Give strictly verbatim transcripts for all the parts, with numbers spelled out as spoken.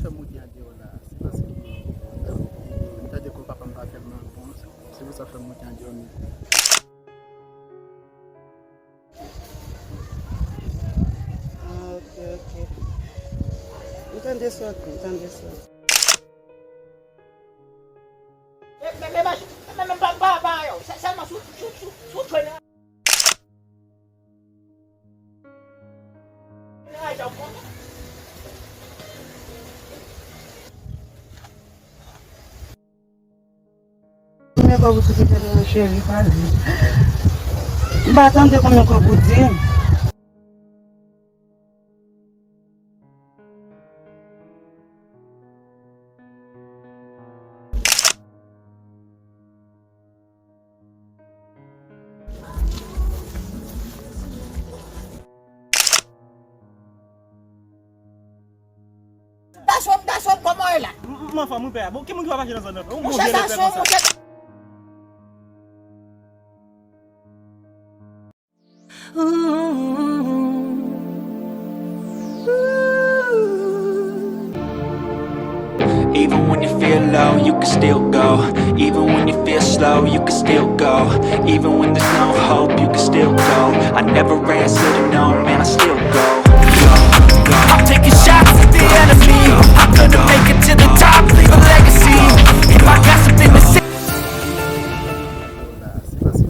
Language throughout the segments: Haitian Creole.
Fè m moute andeyò la, se paske m tande kò papa m pa tèlman bon, se pou sa fè m moute andeyò. Ah, ok, ok. M tande sa, m tande sa. Men, men, men, men, men, pa, pa, pa, yo. Sè-, sèlman sou, sou, sou, sou tren nan. Konbyen kòb ou sou kite m nan, cheri, pale. M pa tande konbyen kòb ou di m. Gason, gason, kòman w ye la? M, m anfòm, wi, pè a. Bon, ki moun ki pa mache nan zòn nan? Yon gwo vye lepè konsa. Even when you feel low, you can still go. Even when you feel slow, you can still go. Even when there's no hope, you can still go. I never answer to no, man, I still go. Go, go. I'm taking shots at the enemy. I'm gonna make it to the top, leave a legacy. If I got something to say. Se paske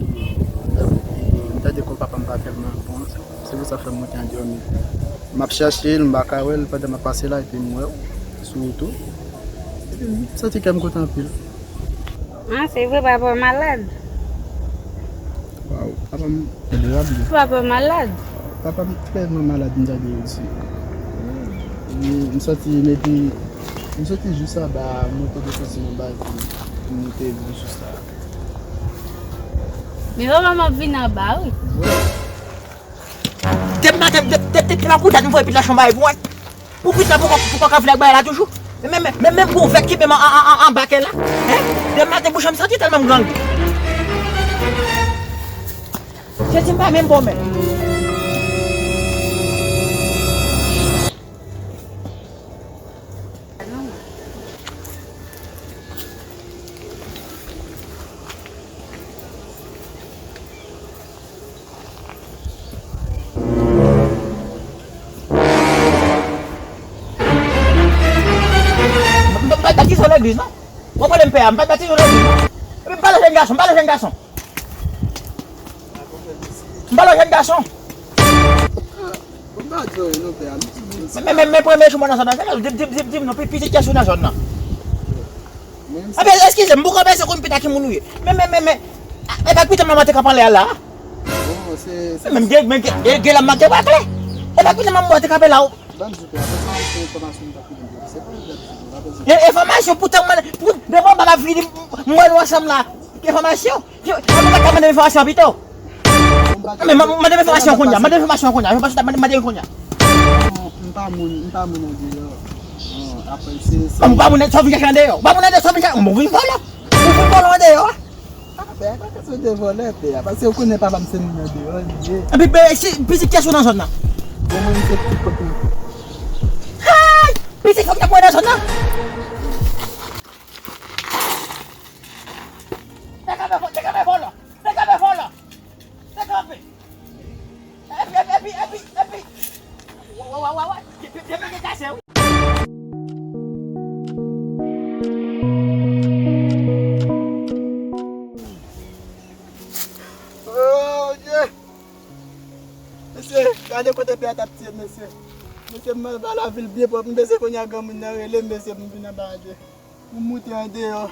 m tande kò papa m pa tèlman bon, se pou sa fè m moute andeyò, men m ap chache l, m pa ka wè l pandan m ap pase la, epi m wè w sou wout ou. Epi m santi kè m kontan anpil. Ah, se vre, papa w malad? Waw, papa m, papa m malad? Papa m tèlman malad, m tande yo di. M, m santi, epi m soti jis anba, m monte desann nan baz, m te vin jis la. Men papa m ap vin anba, wi. Depi maten, de, de, de, depi maten, m voye pit la chanm bagay pou mwen. Pou pit la, pou, pou, pou ka vle ak bagay la toujou. Men, men, men, men, pou vèt ki menm an, an, an, an bakè la. Hein? Depi maten, bouch an m santi tèlman m grangou. Jezi m pa menm bon, men. M pa, m pa, m pa batize w legliz, non. Ou konprann m, pè a, m pa batize w legliz, non. Epi m pale jèn gason, m pale jèn gason. M pale jèn gason. Bon, m pa di w non, pè a. Men, men, men, men premye jou mwen nan zòn nan, di, di, di, di m non, pi, pitit kiyès ou nan zòn nan? Ebyen, eskize m, m poko bezwen konn pita ki moun ou ye. Men, men, men, men, e pa pita m nan mwen te k ap anlè a la. Bon, se, se men gen, men gen, gen, gen la m manke wè klè. E pa pita m nan mwen te k ap anlè la. Ban m di w, pè a, se enfòmasyon m t ap vin di w. Se pa yon djab di w, pa bezwen. E, enfòmasyon, poutan mwen, pou, devan m pa vini, mwen nou ansanm la. Enfòmasyon? Yo, yo, nou pa ka mande m enfòmasyon pito. Men, mande m enfòmasyon kounye a, mande m enfòmasyon kounye a, enfòmasyon, mande, mande kounye a. Non, m pa moun, m pa moun andeyò. Non, apre, se, se. Ou pa moun, sa w vin chache andeyò? Ou pa moun andeyò, sa w vin chache? Ou vin vòlè. Ou vin vòlè andeyò a? Ah, pè a, pa kesyon de vòlè, pè a, paske ou konnen papa m se moun andeyò li ye. Epi, ben, si, pitit kiyès ou nan zòn nan? Bon, mwen, se pitit kòk nan. Hay! Pitit kòk nan mwen nan zòn nan? Te kanpe, te kanpe vòlò! Te kanpe vòlò! Te kanpe! Epi, epi, epi, epi, epi! Wa, wa, wa, wa, wa! Te, te, te mete kase, wi! Oh, Dye! Mesye, gade kote pè a t ap tiye m, mesye. Mesye, m al ba lavil byen pwòp, m bezwen kounye a granmoun nan rele m, mesye, pou m vin anba a de. Pou m moute andeyò.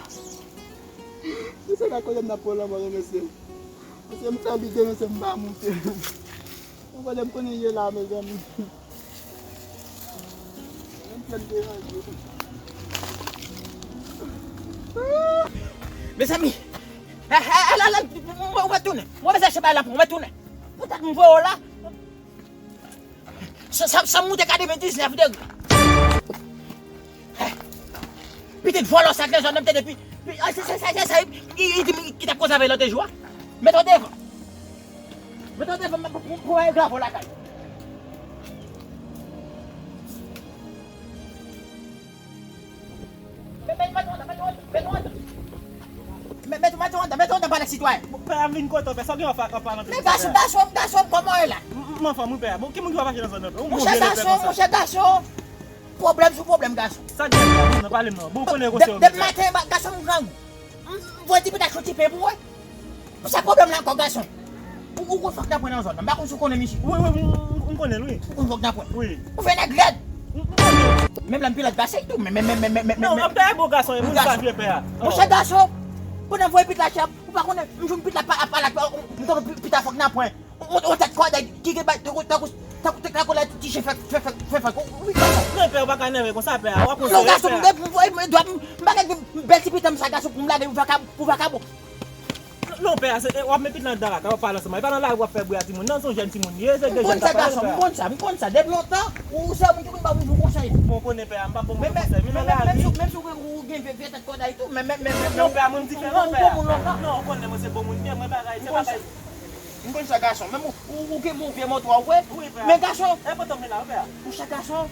Mesye, gad kote m nan pran lanmò yo, mesye. Mesye, m fè lide, mesye, m pa moute. Ou konnen m konnen ye la, mezanmi. Menm kè m deranje. Mezanmi, e, e, e, la, la, ou mèt tounen. Ou mèt tounen. Poutèt m voye w la. Sa, sa, sa moute katrevendiznèf degre. Pitit vòlò sa k nan zòn nan, m tande pi, pi, a, se, se, se, se, se, li, li di m ki t ap koze avè l lòt jou a. Mete w devan. Mete w devan, m, pou, pou, pou wè gravo lakay. Pale sitwayen. Pè a vin kote w, pè, sa w gen w ap pale anpil konsa, pè? Men gason, gason, gason, kòman w ye la? M, m, m anfòm wi, pè a. Bon, ki moun ki pa fache nan zòn nan, pè? Yon gwo vyè nèg pè konsa. Monchè gason, monchè gason, pwoblèm sou pwoblèm, gason. Sa k gen, pè a? Non, pale m non. Bon, ou konnen kote yo. Depi maten, gason, m grangou. M, m voye ti pita sou ti pen pou wè. Pou sa pwoblèm la ankò, gason. Ou, ou konn fòk nan pwen nan zòn nan. M pa konn si w konnen misye. Wi, wi, m, m, m konnen l, wi. Ou konn fòk nan pwen. Wi. Ou fè nèg lèd. M, m konnen l. Menm lè m pi lèd pase l tou, men, men, men, men, men, men, non, men, pè a bon gason, e moun sa vye pè a. Monchè gason, pandan m voye pita chè, ou pa konnen, m jwenn pita pa, pa la, m tande pita fòk nan pwen. On, on tèt kòdèy ki gen bay, tankou, tankou, tankou, tankou lè ti chen fè, fè, fè, fè, fè, wi, gason. Non, pè, ou pa ka nève konsa, pè a. W ap konseye, pè a. Non, gason, m, m, m, m, m pa gen bèl ti pita m sa, gason, pou m lage pou vakab-, pou vakabon. Non, pè a, se, w ap met pit nan dan la, w ap pale ansanm. E pa nan lari w ap fè bri a timoun. Non, se yon jèn timoun li ye, se de jèn k ap pale, pè a. M konn sa, m konn sa, m konn sa. Depi lontan, ou se yon moun ki konn ba moun bon konsèy. Bon, konnen, pè a, m p ap ba w bon konsèy. Men nan lari. Menm si w gen vye, vye tèt kòdèy tou, men, men, men, men, non, pè a, mwen m diferan, pè a. Ou bon moun lontan. Non, ou konnen mwen se bon moun m ye, mwen bagay, se bagay. M konn sa gason, menm ou, ou, ou gen bon vye moto a, ou kwè? Wi, pè a. Men gason. E pote m la, pè a. Monchè gason.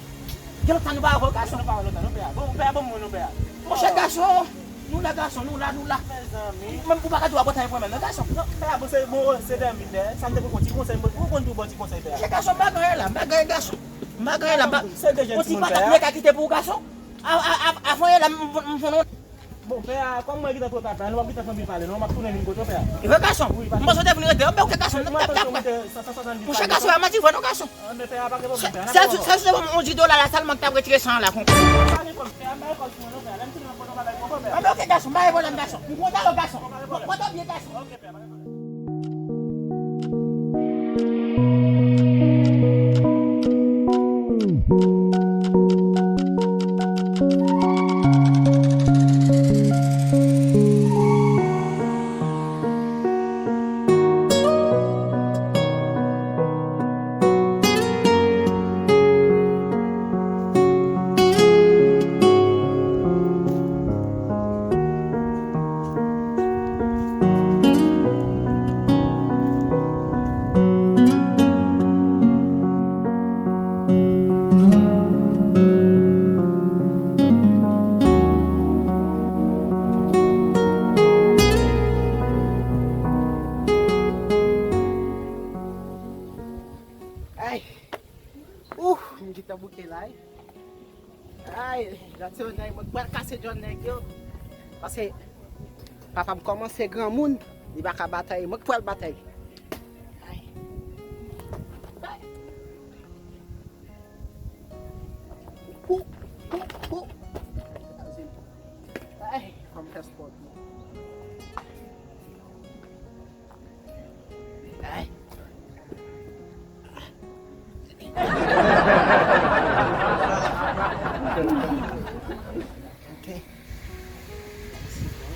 Gen lontan nou pa wè w, gason. Nou pa wè lontan, non, pè a. Bon, pè a, bon moun, non, pè a. Monchè gason. Nou la, gason, nou la, nou la. Mezanmi. Menm ou pa ka di w ap bòtay pou mwen, non, gason. Non, pè a, bon, se, bon, se dèmi, pè. Sa m te pou konn ti konsèy, m pou konn tou bon ti konsèy, pè a. Monchè gason, m pa gen anyen la, m pa gen anyen, gason. M pa gen anyen la, m pa. Se de jèn timoun, pè a. On ti patat mwen ka kite pou ou, gason. A, a, a, avan yè la, m, m, m, m, Bon, pè a, kòm mwen gentan pran kat la, nou p ap gentan fè anpil pale, non, m ap tounen vin kote w, pè a. E vre, gason? Wi, m panse w te vin rete. Anben, oke, gason, m t ap, t ap, t ap. Monchè, gason, a manti vre, non, gason. Anben, pè a, pa gen pwòblèm, pè a. Sèl si w te ban m on dis dola la sèlman, m t ap retire san an la, konprann. Pa gen pwòblèm, pè a, m pa gen kòb sou mwen, non, pè a. Lè m tounen, m ap ba w kòb, pè a. Anben, oke, gason, pa gen pwoblèm, gason. M kontan, gason. Pòte w byen, gason. Oke, pè a, pa gen pwoblèm. Ay! Ouh, m gentan bouke la, wi. Ay, jan ti nèg, mwen k pral kase djòl nèg yo. Paske papa m kòmanse granmoun, li pa ka batay, mwen k pral batay. Ay. Ay. Ou, ou, ou. Ay, fò m fè spò tou. Ay. Ok. Se bon.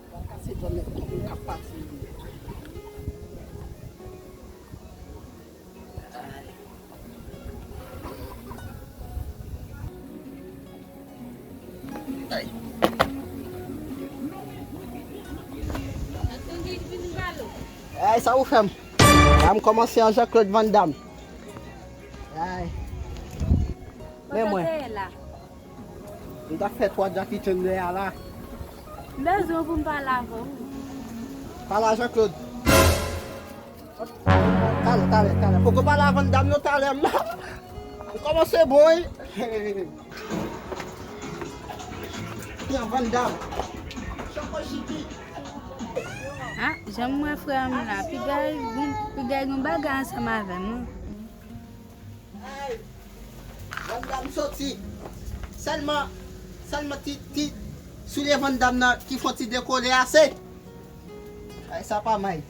Pral kase djòl nèg tou, moun k ap pase. Ay. Ay, sa ou fè m? La m kòmanse an Jean Claude Van Damme. Ay. Men mwen. M ta fè twa Jackie Chan lè a la. M bezwen w pou m pale avè w. Pale a Jean Claude. Talè, talè, talè. Poko pale a Van Damme non, talè m la. Ou kòmanse bon, wi. Pran Van Damme. Chapo chiki. Ah, jan m wè frè m la, piga l gon, piga l gon bagay ansanm avè m, wi. Van Damme soti. Sèlman, sèlman ti, ti soulye Van Damme nan ki fè yon ti dekole ase. Ay, sa pa may.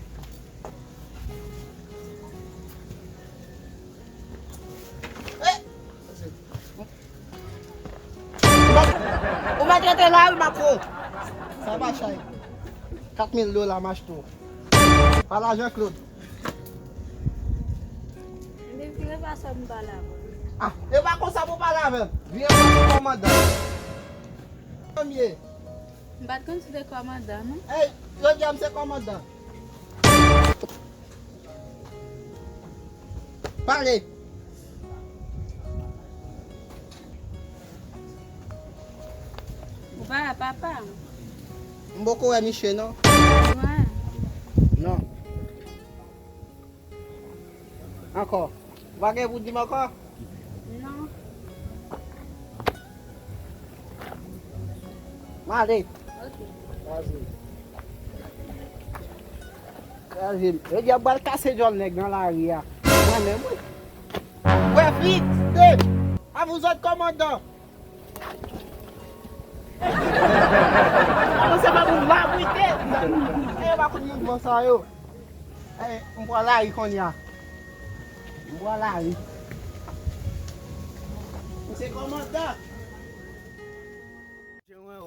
Eh! Ou mèt rete la, wi, m ap pran w. Sa pa chay. Kat mil dola m achte w. Pale a Jean Claude. Vire pa sa pou m pale avè w. Ah, e pa konsa pou w pale avè m. Vire pa sou kòmandan. Premye. M pa t konn si w te kòmandan, non. Ey, jodi a m se kòmandan. Pale. Ou pa wè papa? M poko wè misye non. Non. Ankò. Ou pa gen pou di m ankò? Non. M ale. Ok. Kraze m. Kraze m. Yo di ap pral kase djòl nèg nan lari a. Mwen menm, wi. Wè vit. A vous autres, commandant. Avanse pa moun la, wi, te. E yo pa konn mouvman sa yo. E, m pran lari kounye a. M pran lari. M se kòmandan.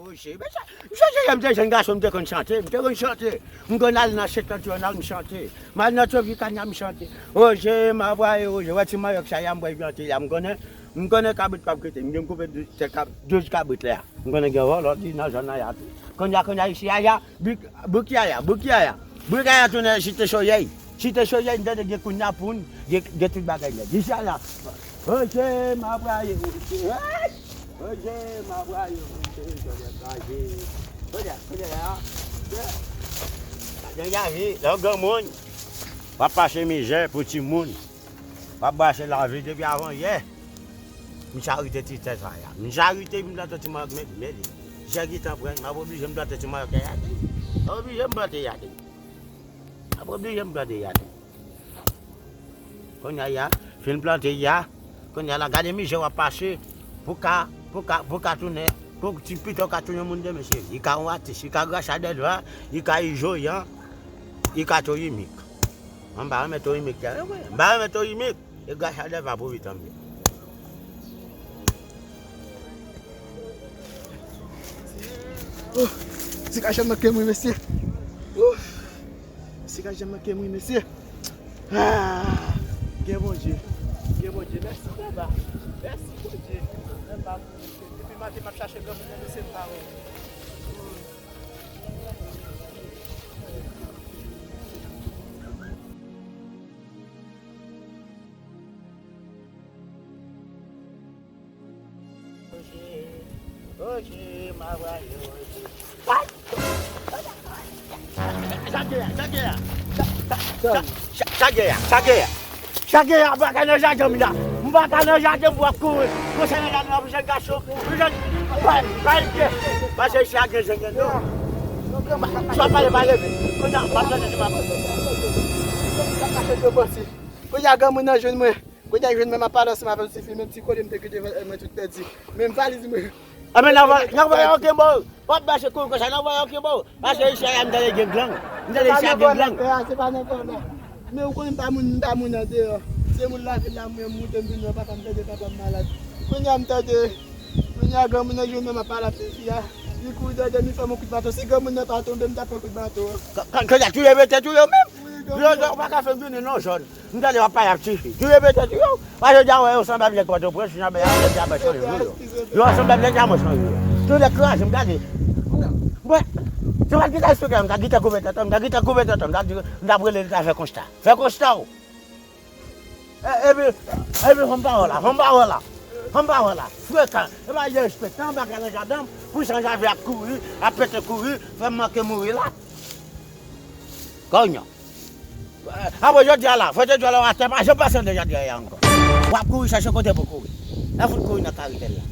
Oje, men sa, Oje, m te jèn gason, m te konn chante, m te konn chante. M konn al nan Septentrional, m chante. M al nan Tropicana, m chante. Oje, m ap raye Oje. Wè ti mayòk sa y a, m pral plante la, m konnen. M konnen kabrit p ap kite m, m koupe douz tèt kab-, douz kabrit la. M konnen gen vòlò ki nan zòn nan ya tou. Kounye a, kounye a, isi a ya, bik-, bouk ya ya, bouk ya ya. Bouk ya ya tounen Site Soyèy. Site Soyèy, m tande gen kounye a poun, gen, gen tout bagay nèt. Isi a ya. Oje, m ap raye, oje, hey! Oje, m ap raye, oje, jòlè kraze. Kounye a, kounye a, ya. Degaje, lè w granmoun, w ap pase mizè pou timoun. W ap brase lavi depi avan yè. M charite ti tè sa ya. M charite m plante ti mayòk, men, men li. Jè gentan pran, m ap oblije m plante ti mayòk ya tou. M ap oblije m plante ya tou. M ap oblije m plante ya tou. Kounye a ya, fin plante ya. Kounye a la, gade mizè w ap pase. Pou ka, pou ka, pou ka tounen, pou ti pito ka tounen moun demen, se, li ka yon atis, li ka Gracia Delva, li ka Izo Yan, li ka Toyimik. Mwen m pa renmen Toyimik, tè, wi. M pa renmen Toyimik. E Gracia Delva pou vitan m ye. Oh, se ka janm manke m wi, mesye. Oh, se ka janm manke m wi, mesye. Ah, gen Bondye. Gen Bondye. Mèsi, papa. Mèsi, Bondye. Mwen pa pou mesye. Depi maten, m ap chache granmoun nan, mesye, m pa wè. Oje, oje, m ap raye, oje. Sa gen a, sa gen a. Sa, sa, sa, sa gen a, sa gen a. Sa gen a, m pa ka nan jaden m la. M pa ka nan jaden m pou ap kouri. Konsa nan jaden m la pou jèn gason. Pou jèn, bay, bay, pye. Pase isi a gen zen gen non. Swa pale, pale vit. Kounye a, m ap tande se pa bon. Kounye a, granmoun nan jwenn mwen. Kounye a, jwenn mwen, m ap pale ansanm avè l, tifi, menm ti kolye m te kite mwen tout pèdi. Menm valiz mwen. Anben, nan vwa-, nan vwayè okenbo. W ap mache kouri konsa, nan vwayè okenbo. Pase isi a, m tande gen glang. M tande isi a gen glang. Se pa nan vwayè, se pa nan vwayè. Men ou konnen m pa moun, m pa moun andeyò. Se moun lavil la, mwen, m moute, m vin wè papa m, tande papa m malad. Kounye a, m tande, kounye a, granmoun nan jwenn mwen, m ap pale ak tifi a. Li kouri dèyè m, li fè m yon kout baton. Si granmoun nan pa tonbe, m t ap pran kout baton an. Kan, kan, kan y a touye, mete touye w menm. Wi, granmoun. Yo, yo, w pa ka fè m vini non, jòn. M tande w ap pale ak tifi. Tou repete tou yo. Pa jodi a wè yo sanble ak nèg Pòtoprens, yo sanble ak nèg Jamè chanje yo. Yo sanble ak nèg Jamè chanje yo. Tou nèg kraze m gade. Mwen, se pa l ki ta eksplike m, m ta gentan koupe tèt, m ta gentan koupe tèt, m ta di, m ta rele l ta fè konsta. Fè konsta w. E, epi, epi fòm pawòl la, fòm pawòl la. Fòm pawòl la. Frekan. E pa derespektan, m pa ka nan jaden m, pou chanje avè ap kouri, ap pete kouri, fè m manke mouri la. Konyo. Apre jodi a la, fwete djòl ou atè, pa janm pase anndan jaden an ankò. W ap kouri chèche kote pou kouri. Al fout kouri nan karikèl la.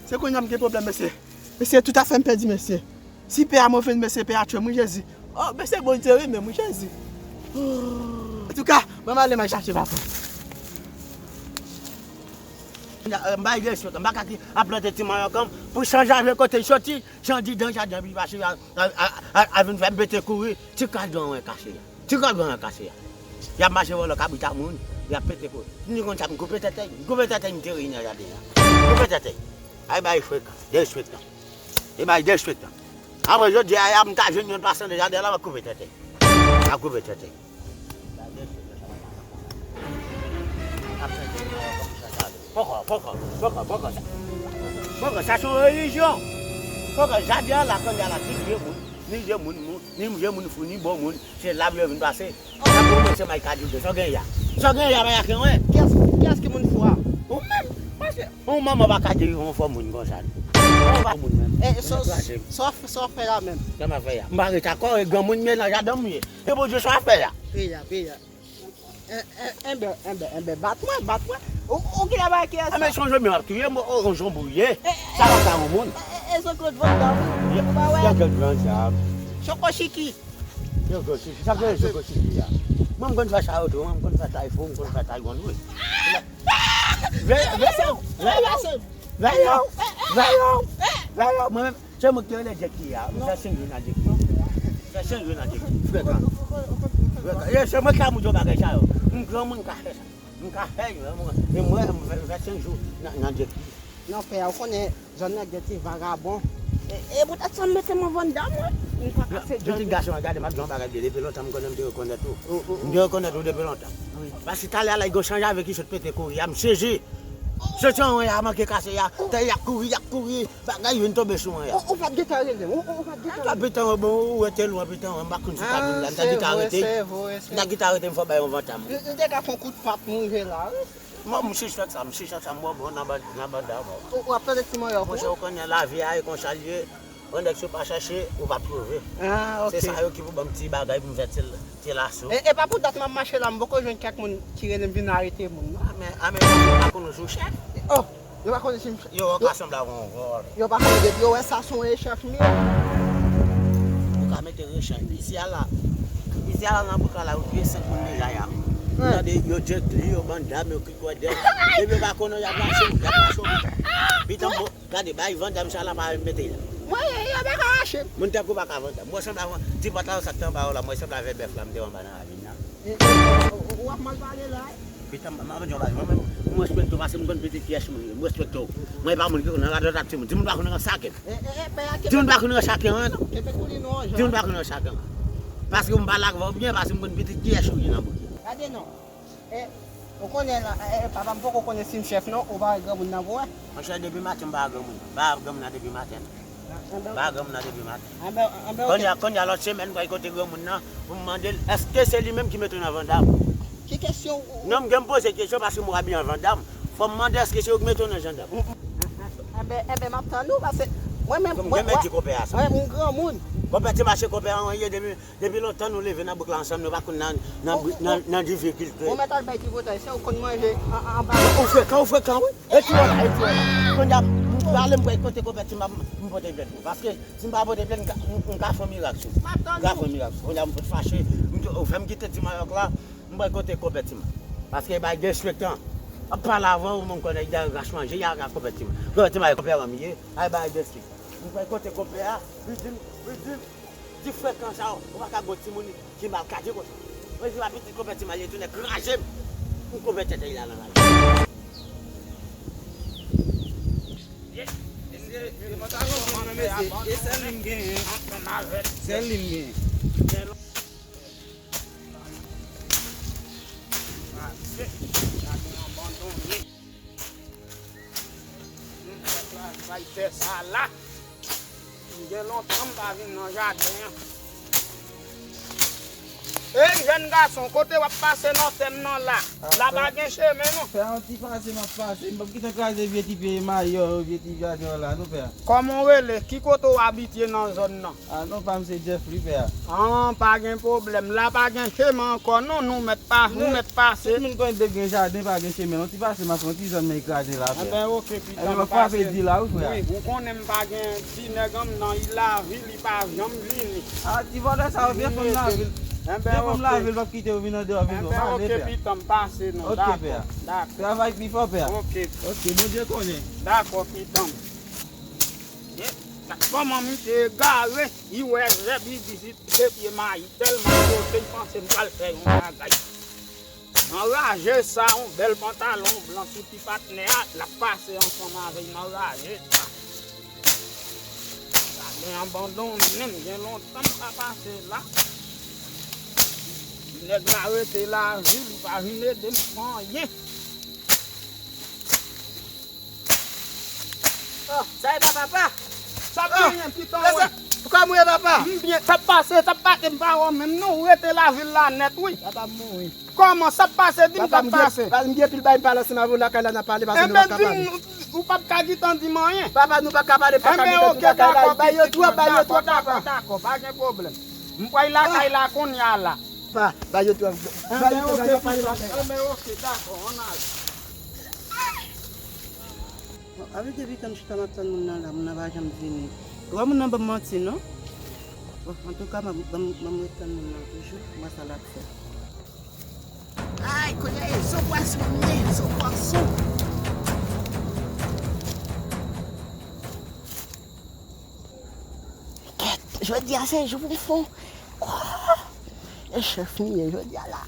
Se kounye a m gen pwoblèm, mesye. Mesye, tout afè m pèdi, mesye. Si pè a move, mesye, pè a tchwe m, wi, Jezi. Oh, mesye, Bondye renmen m, wi, Jezi. Oh. Antouka, ban m ale, m al chache papa. M bay respè, m pa ka ki ap plante ti manyòk an pou chanje avè kote l soti. Jan di dan jaden an, pi pase a, a, a, a, a vin fè m pete kouri, ti kal dwèt mwen kase a. Ti kal dwèt mwen kase a. Y ap mache vòlò kabrit a moun, y ap pete kouri. M di konn sa, m koupe tèt, m koupe tèt, m te ri nan jaden an. M koupe tèt. Ay bay frekan, derespektan. E bay derespektan. Apre jodi a, y ap m ta jwenn yon pase nan jaden an la, m ap koupe tèt. M ap koupe tèt. Poko, poko, poko, poko. Poko, sa se yon relijyon. Poko, jaden an la, kounye a la, ni vye moun, ni vye moun, moun, ni vye moun fou, ni bon moun. Se la pou yo vin pase. Sa pou mwen, se may kadou de. Sa w gen ya? Sa w gen ya, pa ya ke mwen. Kiyès, kiyès ki moun fou a? Ou menm. Pase Yon manman pa ka dirive yon fò moun konsa non. Yon fò moun menm. E sa w fè la menm? Sa m ap fè a? M pa ret akò, e granmoun m ye nan jaden m ye. E Bondye sa w ap fè a? Peyi a, peyi a. Enben, enben, enben, bat mwen, bat mwen. Ou ki la ba kiyès? Enben, se yon zonbi m ap touye, m, yon zonbi w ye. Sa pa ka yon moun. E Jean-Claude Van Damme, ou pa wè? Jean-Claude Van Damme. Choco Chiki. Choco Chiki, sa k rele Choco Chiki a? Mwen m konn fè sa yo tou, mwen m konn fè taifou, m konn fè taekwondo wi. Veye, veye, veye, veye, veye, veye, mwen menm. Se mwen ki te rele Jackie a. M fè senk jou nan Jackie. M fè senk jou nan Jackie. Frekan. Frekan. E se mwen ki ka montre w bagay sa yo. M granmoun, m ka fè sa. M ka fè yo. E mwen, m fè, m fè senk jou nan, nan Jackie. Non, frè, ou konnen zòn nan gen ti vagabon. E, e poutèt sa m mete mwen Van Damme, wi. M pa kase djòl. Pitit gason an, gade, m ap di w yon bagay, depi lontan m konnen m te rekonèt ou. M te rekonèt ou depi lontan. Paske talè a la, gen yon chanje avèk li sot pete kouri a, m sezi. Soti anwo a, manke kase a, tè y ap kouri, y ap kouri. Bagay vin tonbe sou mwen an. Ou, ou pa t gentan rele m, ou, ou, ou pa t gentan rele m. Pitan, bon, ou rete lwen, pitan, m pa konn si w ta vin la. M ta gentan rete. M ta gentan rete, m fò bay yon vant a mwen. M, m te ka fè yon kout pat m rive la, wi. Mwen, m sispèk sa, m sispèk sa, m wè bon nan ban-, nan banda, bon. Ou, ou ap tande ti manyòk, wi. Monchè, ou konnen lavi a, e konsa l ye. Yon nèg si w pa chèche, ou p ap twouve. Ah, ok. Se sa yo ki pou ban m ti bagay pou m fè ti, ti laso. E, e pa pou dat m ap mache la, m poko jwenn kèk moun ki rele m vin arete moun, non. Ah, men, ah, men, ou pa konn ou sou chèf? Oh! Yo pa konnen si m... Yo, yo ka sanble avè yon vòlè. Yo pa konnen depi yo wè sa se yon chèf m ye. Yo ka mete rechan. Isi a la, isi a la nan bouk la, yo touye senk moun deja ya. Tande, yo djekli, yo ban dam, yo krik wè dèm. Depi yo pa konnen, y ap rache w, y ap rache w. Pitan, bon, gade, bay Van Damme sa la pa mete la. Mwen, yo pa ka rache m. Moun tèt kou pa ka Van Damme. Mwen sanble avè ti pòt la, yo sa k te anba yo la, mwen sanble avè bèf la, m te anba nan ravin nan. E, e, e, w ap mal pale la, wi. Pitan, m ap di yon bagay, mwen menm, m respekte w paske m konn pitit kiyès moun ye, m respekte w. Mwen, e pa moun ki konn nan radòt ak timoun. Timoun pa konn nan saken. E, e, e, pè a, timoun pa konn nan saken, non. Kenbe koulin ou an jan. Timoun pa konn nan saken. Paske m pale ak ou byen, paske m konn pitit kiyès ou ye nan bouk. Gade non. E, ou konnen la, e, e, papa m poko konnen si m chèf non, ou pa wè granmoun nan pou wè. Monchè, depi maten m pa wè granmoun nan. M pa wè granmoun nan depi maten. M pa wè granmoun nan depi maten. Anben, anben, ok. Kounye a, kounye a lòt semèn, m pral kote granmoun nan pou m mande l, èske se li menm ki mete w nan Van Damme? Ki kesyon ou... Non, m gen m poze kesyon paske m wè w abiye an Van Damme. Fò m mande èske se yo ki mete w nan Van Damme. Anben, anben, m ap tann ou, paske mwen menm, mwen, mwen, mwen granmoun. Konpè Ti Mache, konpè an, ye depi Depi lontan nou leve nan bouk la ansanm, nou pa konn nan, nan, nan, nan difikilte. Ou mèt al bay tripotay, se ou konn manje an, an, anba. Ou frekan, ou frekan, wi. E ti wè la, e ti wè la. Kounye a, m prale, m prale kote konpè Ti M, m pote plent pou ou. Paske si m pa pote plent, m ka, m, m ka fè yon mirak sou ou. M ka fè yon mirak sou ou. Kounye a, m fout fache. M di, ou fè m kite ti manyòk la, m prale kote konpè Ti M. Paske bay derespektan. Ap pale avè w, m konnen y a rache manje, y a rache konpè Ti M. Konpè Ti M, konpè an m ye, ay bay derespektan. M prale kote konpè a, li di m, li di m, Di frekan sa yo, ou pa ka gon timoun ki mal kadye konsa. Mwen di la pitit konpè Ti M al ye tounen kraze m. M konpè tèt li la nan lari. E sèl li m genyen. Sèl li m genyen. Travay tè sa la. M gen lontan m pa vin nan jaden an. Ey, jèn gason, kote w ap pase nan tè m nan la? La pa gen chemen non. Fè yon ti pase, m ap pase. M p ap kite w kraze vye ti pye mayi yo, vye ti jaden w la, non, pè. Kòman w rele? Ki kote w abite nan zòn nan? A non, pa m se Jeffrey, pè a. An, pa gen pwoblèm. La pa gen chemen ankò non, nou mèt pa, nou mèt pase. Tout moun konn depi gen jaden, pa gen chemen. Yon ti pase, m ap fè yon ti zòn men kraze la, pè. Enben, oke, pitan, m ap pase. Enben, m ap frape di la, wi, frè. Wi, ou konnen m pa gen ti nèg an m nan, li lavil, li pa janm vini. A, ti vòlè sa yo, byen fè m lavil. Byen fè m lavil, m ap kite yo vin andeyò, vin. Enben, oke, pitan, m pase non, dakò, dakò. Travay pi fò, pè a. Oke. Oke, Bondye konnen. Dakò, pitan. Gad kòman m te egare, li wè zèb, li di se pye mayi, tèlman sote, li panse m pral fè yon bagay. Anraje sa, yon bèl pantalon blan sou ti patnè a, l ap pase ansanm avè l, m anraje sa. Jaden an abandonnen, m gen lontan m pa pase la. Nèg la rete lavi, li pa vin ede m fè anyen. Oh, sa e pa papa? Sa p genyen, pitan, wè. Kòman w ye, papa? M byen, sa p pase, sa p pase, m pa wè w menm non, ou rete lavil la nèt, wi. Papa, m mouri. Kòman, sa p pase, di m sa p pase. Papa, m gen, m gen pil bagay m pale ansanm avè w lakay la, n ap pale, pase nou pa ka pale. Enben, di m, Ou p ap ka gentan di m anyen. Papa, nou pa ka pale, pa ka Enben, gentan oke, di lakay la, dakò, bay yo twòp, bay yo dakò, twòp, dakò, papa. Dakò, pa gen pwoblèm. M pral lakay la kounye a la. Pa, bay yo twòp. Bay Enben, yo twòp, oke, bay yo twòp, papa. papa. Enben, oke, dakò, ann ale. Bon, avèk depi tan chita m ap tann moun nan la, moun nan pa janm vini. Ou wè moun nan ban m manti, non? Bon, antouka, m ap, ban m, ban m ret tann moun nan toujou, m wè sa l ap fè. Ay, kounye a, e zo pwason m ye, zo pwason. Kèt, jodi a se jou pou m fon. Oh, e chèf m ye jodi a la.